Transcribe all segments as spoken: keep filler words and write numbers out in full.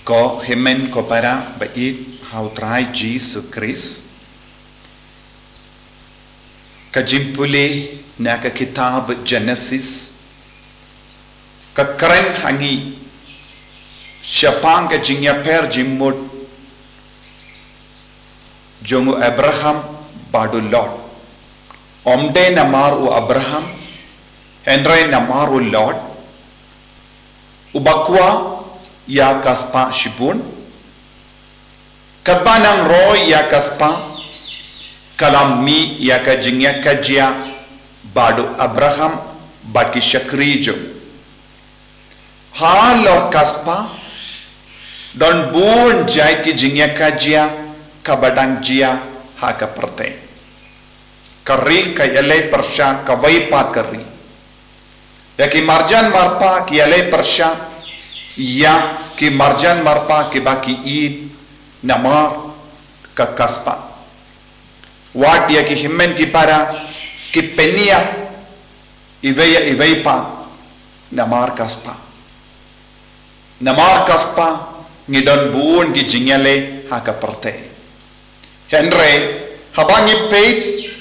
Ko hynmen ko para ba ïeit ha u Trai Jisu Khrist. Ka jingpule na ka kitab Genesis ka kren ha ngi shaphang ka jingïapher jingmut jong u Abraham bad u Lot. Ym dei namar u Abraham, hynrei namar u Lot, uba kwah ïa ka spah shibun. Katba nang roi ïa ka spah, ka la mih ïa ka jingïakajia bad u Abraham bad ki shakri jong u. Halor ka spah don bun jait ki jingïakajia kaba dang jia ha ka pyrthei. Ka ri ka ïaleh pyrshah kawei pat ka ri. Ïa ki marjan marpa ki ïaleh pyrshah ïa ki marjan marpa kiba ki ïeit namar ka spah. Wat ïa ki hynmen ki para ki pynïap iwei ïa iwei pat namar ka spah. Namar ka spah ngi don bun ki jingïaleh ha ka pyrthei. Hynrei haba ngi peit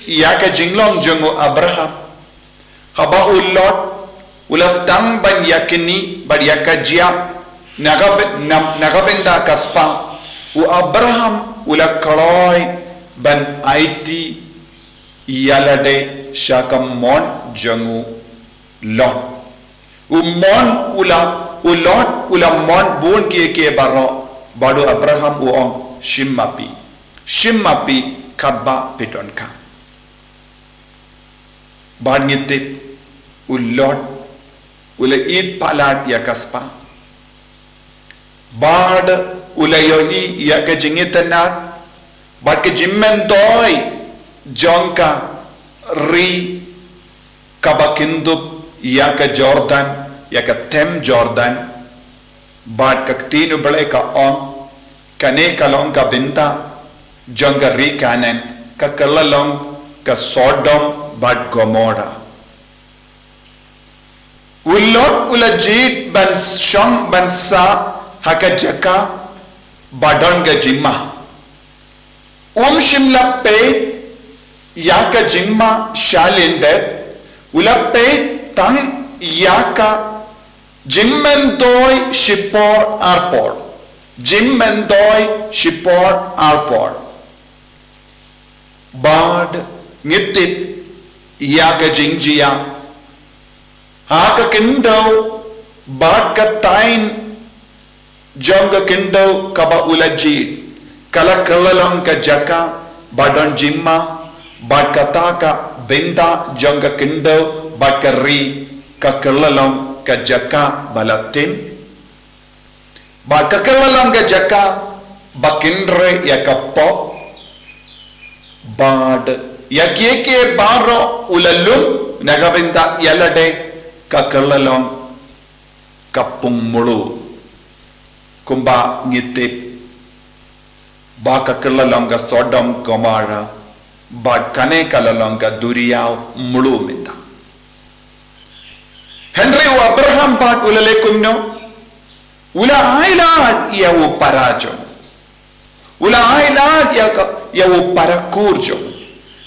ïa ka jinglong jong u Abraham, haba u Lot u la sdang ban ïakynduh bad ïakajia, na ka byn-, na, na ka bynta ka spah, u Abraham u la kloi ban aiti ïalade sha ka mon jong u Lot. U mon u la, u Lot u la mon bun kiei kiei baroh, bad u Abraham u ong, shim ma phi, shim ma phi katba phi donkam. Bad ngi tip u Lot u la ïeit palat ïa ka spah. Bad u la ïohi ïa ka jingitynnad bad ka jingmyntoi jong ka ri kaba kyndup ïa ka Jordan, ïa ka them Jordan. Bad ka ktien U Blei ka ong, kane ka long ka bynta jong ka ri Kanaan, ka kylla long ka Sodom bad Gomorrah. U Lot u la jied ban shong ban sah ha ka jaka ba don ka jingma. Um shym la peit ïa ka jingma sha lyndet, u la peit tang ïa ka jingmyntoi shipor arpor. Jingmyntoi shipor arpor. Bad ngi tip ïa ka jingjia ha ka khyndew bad ka thaiñ jong ka khyndew kaba u la jied, ka la kylla long ka jaka ba don jingma, bad kata ka bynta jong ka khyndew bad ka ri ka kylla long ka jaka ba la tim. Bad ka kylla long ka jaka ba kynrei ïa ka pop. Bad ïa kiei kiei baroh u la lum na ka bynta ïalade, ka kylla long ka pung mluh. Kumba ngi tip ba ka kylla long ka Sodom Gomorrah, bad kane ka la long ka duriaw mluh mynta. Hynrei u Abraham pat u la leh kumno? U la ailad ïa u para jong u. U la ailad ïa ka, ïa u para kur jong u.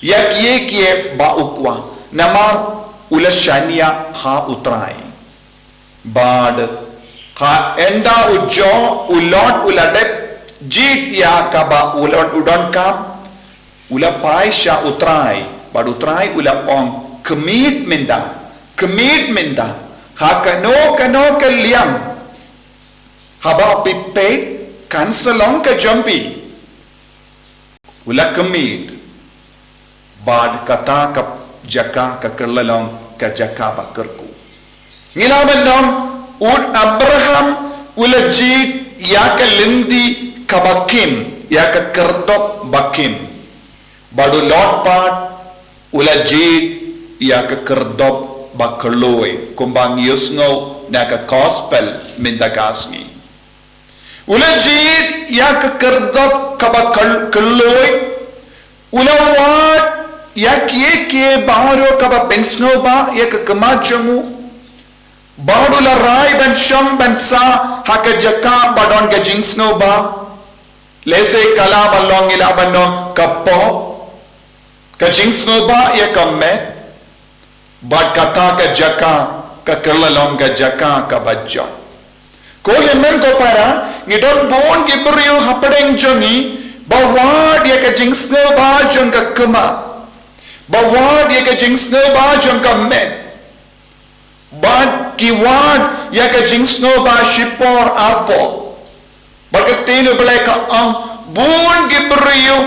Ïa kiei kiei ba u kwah. Namar u la shaniah ha u Trai. Bad ha ynda u Job, u Lot u la dep jied ïa kaba u Lot u donkam, u la phai sha u Trai, bad u Trai u la ong, khmih mynta, khmih mynta, ha kano kano ka liang, haba phi peit kan sa long ka jong phi. U la khmih, bad kata ka jaka ka kylla long ka jaka ba kyrkhu. Ngi lah ban ong, u Abraham u la jied ïa ka lynti kaba khim, ïa ka khyrdop ba khim. Bad u Lot pat u la jied ïa ka khyrdop ba khlaiñ, kumba ngi ïohsngew na ka gospel mynta ka sngi. U la jied ïa ka khyrdop kaba khl-, khlaiñ. U la wad ïa kiei kiei baroh kaba pynsngewbha ïa ka khmat jong u. Bad u la rai ban shong ban sah ha ka jaka ba don ka jingsngewbha. Lehse ka lah ban long, ngi lah ban ong, ka pop, ka jingsngewbha ïa ka met. Bad kata ka jaka ka kylla long ka jaka kaba jot. Ko hynmen ko para, ngi don bun ki briew hapdeng jong ngi ba wad ïa ka jingsngewbha jong ka khmat, ba wad ïa ka jingsngewbha jong ka met, bad ki wad ïa ka jingsngewbha shipor arpor. Bad ka ktien U Blei ka ong, bun ki briew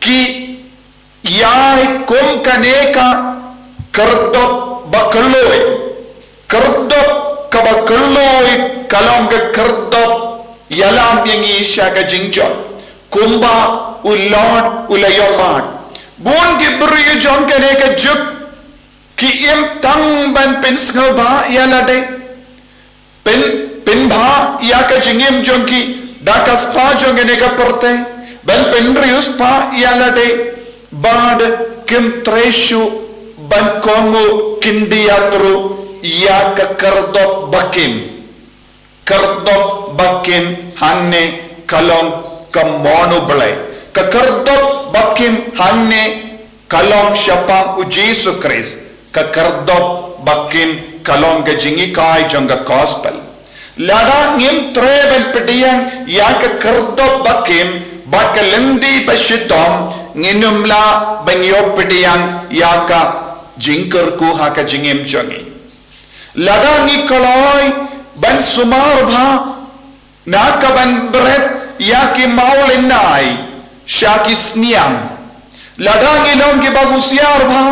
ki ïaid kum kane ka khyrdop ba khlaiñ. Khyrdop kaba khlaiñ ka long ka khyrdop ïalam ïa ngi sha ka jingjot. Kumba u Lot u la ïohmad. Bun ki briew jong kane ka juk ki im tang ban pynsngewbha ïa lade. Pyn, pynbha ïa ka jingim jong ki da ka spah jong kane ka pyrthei, ban pynriewspah ïa lade, bad kim trei shuh ban kohnguh kyndit ruh ïa ka khyrdop ba kim. Khyrdop ba kim hangne ka long ka mon U Blei. Ka khyrdop ba kim hangne ka long shaphang U Jisu Khrist. Ka khyrdop ba kim ka long ka jinghikai jong ka gospel. Lada ngim trei ban pdiang ïa ka khyrdop ba kim bad ka lynti ba shitom, ngin ym lah ban ïoh pdiang ïa ka jingkyrkhu ha ka jingim jong ngi. Lada ngi kloi ban sumar bha, na ka ban bret ïa ki mawlynnai sha ki sniang. Lada ngi long kiba husiar bha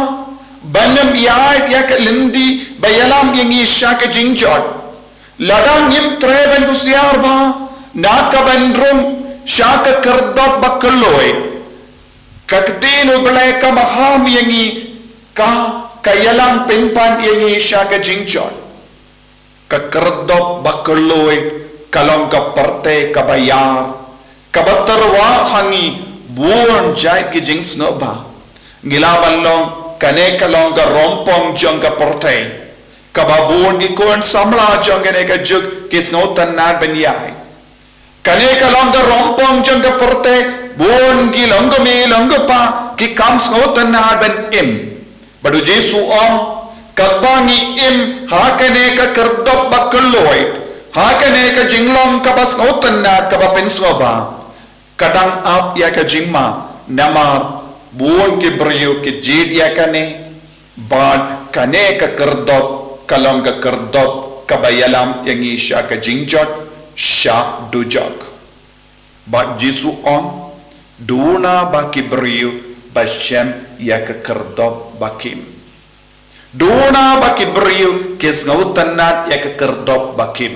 ban ym ïaid ïa ka lynti ba ïalam ïa ngi sha ka jingjot. Lada ngim trei ban husiar bha na ka ban rung sha ka khyrdop ba khlaiñ. Ka ktien U Blei ka maham ïa ngi, ka, ka ïalam pynban ïa ngi sha ka jingjot. Ka khyrdop ba khlaiñ ka long ka pyrthei kaba ïar, kaba tyrwa ha ngi bun jait ki jingsngewbha. Ngi lah ban ong kane ka long ka rompong jong ka pyrthei, kaba bun ki khun samla jong kane ka juk ki sngewtynnad ban ïaid. Kane ka long ka rompong jong ka pyrthei, bun ki longkmie longkpa ki kham sngewtynnad ban im. Bad U Jisu u ong, katba ngi im ha kane ka khyrdop ba khlaiñ, ha kane ka jinglong kaba sngewtynnad kaba pynsngewbha, ka dang ap ïa ka jingma, namar bun ki briew ki jied ïa kane. Bad kane ka khyrdop ka long ka khyrdop kaba ïalam ïa ngi sha ka jingjot, sha dujok. Bad Jisu u ong, duna ba ki briew ba shem ïa ka khyrdop ba kim. Duna ba ki briew ki sngewtynnad ïa ka khyrdop ba kim.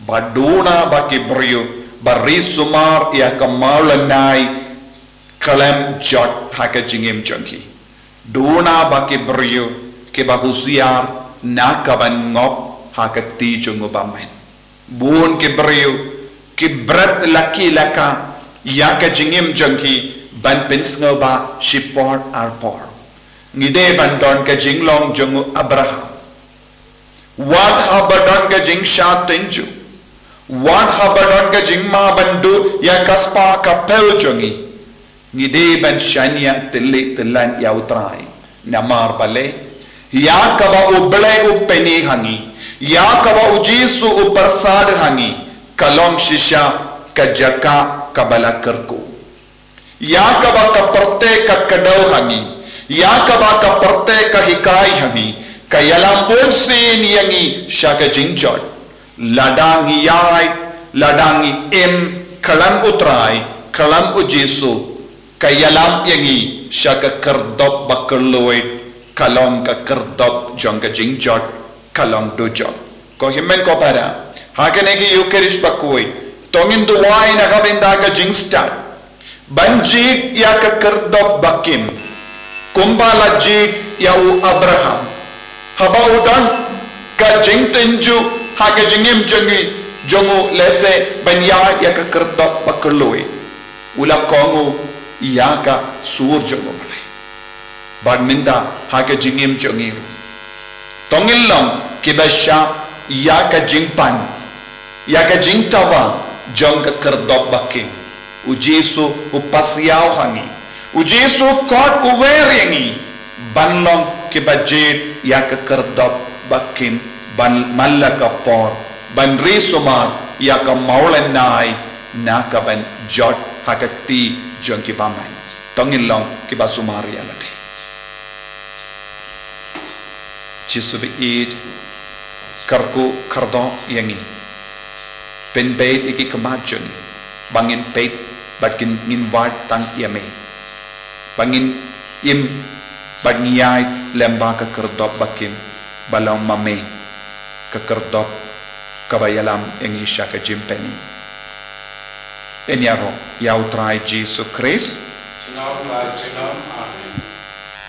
Bad duna ba ki briew ba ri sumar ïa ka mawlynnai khlem jot ha ka jingim jong ki. Duna ba ki briew kiba husiar na ka ban ngop ha ka kti jong U Bamon. Bun ki briew ki bret la ki la ka ïa ka jingim jong ki ban pynsngewbha shipor arpor. Ngi dei ban don ka jinglong jong u Abraham. Wat haba don ka jingshah tynjuh, wat haba don ka jingma ban duh ïa ka spah ka phew jong ngi, ngi dei ban shaniah tylli tyllan ïa U Trai. Namar balei? Ïa kaba U Blei u pyni ha ngi, ïa kaba U Jisu u pyrsad ha ngi, ka long shisha ka jaka kaba la kyrkhu. Ïa kaba ka pyrthei ka kdew ha ngi, ïa kaba ka pyrthei ka hikai ha ngi, ka ïalam bunsien ïa ngi sha ka jingjot. Lada ngi ïaid, lada ngi im khlem U Trai, khlem U Jisu, ka ïalam ïa ngi sha ka khyrdop ba kylluid, ka long ka khyrdop jong ka jingjot, ka long dujok. Ko hynmen ko para, ha kane ka Eucharist bakhuid, to ngin duwai na ka bynta ka jingstad ban jied ïa ka khyrdop ba kim, kumba la jied ïa u Abraham. Haba u don ka jingtynjuh ha ka jingim jong u, jong u lehse ban ïaid ïa ka khyrdop ba kylluid, u la kohnguh ïa ka sur jong U Blei. Bad mynta ha ka jingim jong ngi ruh, to ngin long kiba shah ïa ka jingpan, ïa ka jingtawa jong ka kyrdop ba khim. U Jisu u pasiaw ha ngi. U Jisu kot u wer ïa ngi ban long kiba jied ïa ka kyrdop ba khim, ban man la ka por ban ri sumar ïa ka mawlynnai na ka ban jot ha ka kti jong kiba man. To ngin long kiba sumar ïa lade. Jisu ba ïeit, kyrkhu kyrdoh ïa ngi. Pynbeit ïa ki khmat jong ngi ba ngin peit bad ngin wad tang ïa me, ba ngin im bad ngin ïaid lem bad ka kyrdop ba khim, ba long ma me ka kyrdop kaba ïalam ïa ngi sha ka jingpynim. Ngin ïaroh ïa U Trai Jisu Khrist.